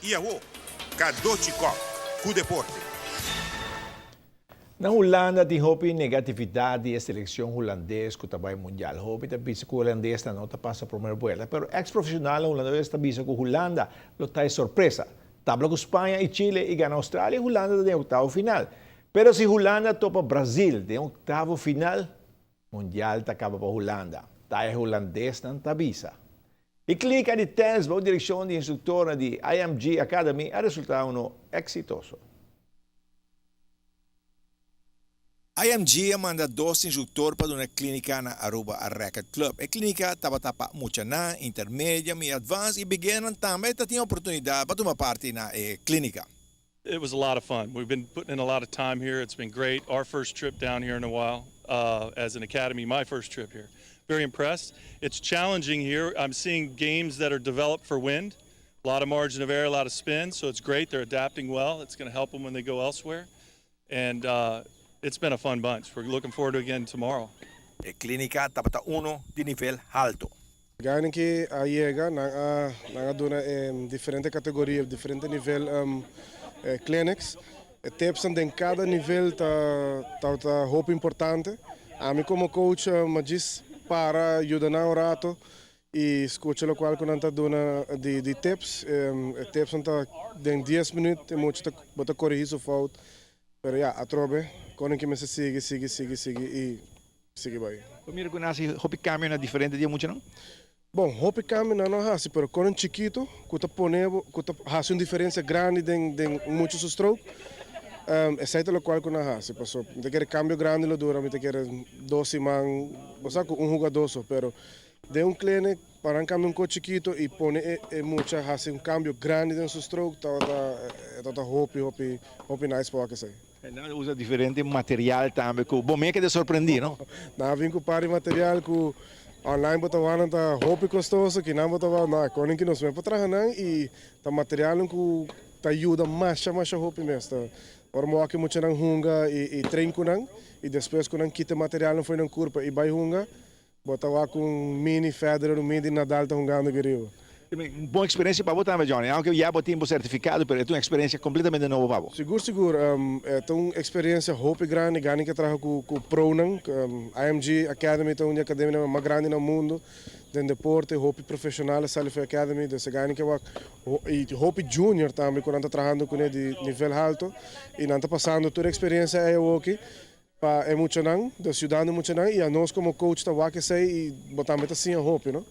I awo, Cadochi Kock ku deporte. Na Hulanda tin hopi negatividat di e selekshon hulandes ku ta bai mundial. Hopi ta bisa ku hulandesnan no ta pasa promer buelta, pero eks profeshonalnan hulandes ta bisa ku Hulanda lo ta e sorpresa. Tabla ku Spaña i Chile i gana Australia, Hulanda ta den oktavo final. Pero si Hulanda topa Brazil den oktavo final, Mundial ta kaba pa Hulanda, ta e hulandesnan ta bisa. E klika di tènis bou direkshon di instruktornan di IMG Academy a resultá uno eksitoso. IMG a manda dos instruktor pa duna klínika na Aruba Racket Club. E klínika tabata pa muchanan, intermedium i advanced i beginnernan tambe ta tin oportunidat pa tuma parti na e klínika. It was a lot of fun. We've been putting in a lot of time here. It's been great. Our first trip down here in a while as an academy, my first trip here. Very impressed. It's challenging here. I'm seeing games that are developed for wind. A lot of margin of error, a lot of spin, so it's great. They're adapting well. It's going to help them when they go elsewhere. And it's been a fun bunch. We're looking forward to again tomorrow. E clinica tabata uno di nivel halto. Gainan ki a yega nan a nan a duna e diferente categoria, diferente nivel clinics. E tipsnan den cada nivel ta ta hopi importante. Ami como coach mi a djis para yuda nan un rato y scucha locual cu nan ta duna di di tips. E tipsnan ta den dies minuut e mucha ta bo ta corigi su fout. Pero ya, atrobe con ki mester sigui, sigui, sigui, sigui y sigui bai. Bo mira cu nan haci hopi cambio na diferente di e muchanan? Bon, hopi cambio nan no haci, pero con un chikito cu ta pone bo, cu ta haci un diferencia grandi den den un mucha su stroke, esey ta locual cu nan haci. Paso mi ta kere cambio grandi lo dura, mi ta kere dos siman, bo sa cu un hugador so, pero den un clinic pa nan cambia un co chikito y pone e e mucha haci un cambio grandi den su stroke tabata e tabata hopi hopi hopi nice pa wak esey. Nan a usa diferente material tambe cu bo me keda sorprendi, no? Nan a bin cu par di material cu online bo ta wak nan ta hopi costoso, kinan bo ta wak no, koning ki nos mes por traha nan y ta materialnan cu ta yuda masha masha hopi mes. Ta ora bo wak e muchanan hunga y train cu nan y despues cu nan kita e materialnan fo'i nan curpa y bay hunga, Bo ta wak un mini Federer, un mini Nadal ta hungando aki riba. Un bon experiencia pa bo tambe Johnny, aunke ya bo tin bo certificado pero e ta un experiencia completamente nobo pa bo. Sigur sigur, e ta un experiencia hopi grandi, gani ke traha ku ku pronan, IMG Academy ta un di academianan mas grandi na mundo den deporte, hopi profesional a sali for e academy, dus e gani ke wak y hopi junior tambe ku nan ta trahando kuné di nivel halto y nan ta pasando tur e experiencia ei awoki. Pa e muchanan, dus yudando e muchanan y anos como coach ta wak esey y bo tambe ta siña hopi, no?